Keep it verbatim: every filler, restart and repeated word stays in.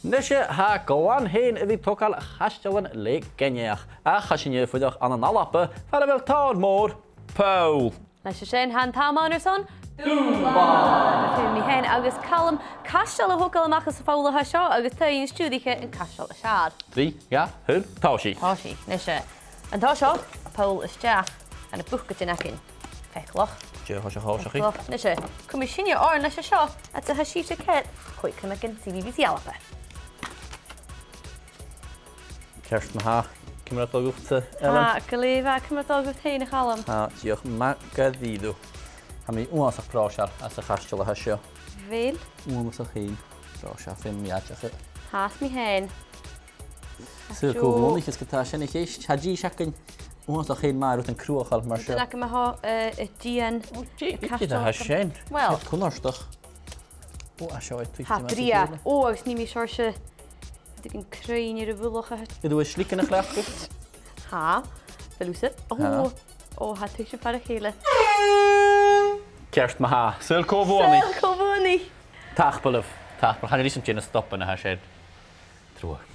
Nise, tha e glan fhèin a bhith a' togail chaistealan le gainneach. Ach tha sinn a' fuireach ann an Alba, far a bheil tòrr mòr poll. Leis a sin, tha an t-àm ann airson Dùbhlan. Feumaidh mi fhèin agus Calum caisteal a thogail a-mach às a' pholl a tha seo, agus tha an stiùiriche an caisteal as fheàrr. Trì, dhà, aon, tòisich. Tòisich, nise. An toiseach, poll a-steach, ann am bucaidean againn. Faiceallach. Dè tha seo a' tòiseachadh? Faiceallach. Nise, cumaidh sinne oirnn leis a seo, agus tha sibhse ceart, còig ceumannan CBBC Alba. Ceart ma-thà, ciamar a tha dol dhut, Ellen? Tha gu lèir, ciamar a tha dol dhut fhèin, a Chaluim? Tha, dìreach math dha-rìribh. Tha mi uabhasach pròiseil às a' chaisteal a tha seo. Uill? Uabhasach fhèin pròiseil, feumaidh mi aideachadh. Tha mi fhèin. Saoil cò bhuannaich, is gu tà sin a' cheist. Tha dithis againn uabhasach fhèin math air rudan cruthachail mar seo. Dè an agam a tha, eh, a' dìon... Ò, dè, dè tha sin? Uill. Tha e cunnartach. Ò, a seo, tha e brèagha. Ò, agus nì mi seòrsa, dìreach cruinn air a' mhullach a... An do shlioc thu a' chleachd? Tha. Bheil thusa? Ò, ò, tha tusa far a chèile. Ceart ma-thà. Saoil cò bhuannaich? Saoil cò bhuannaich? Tapadh leibh. Tapadh. Chan eil fhios agam dè na stobannan a tha sin. Truagh.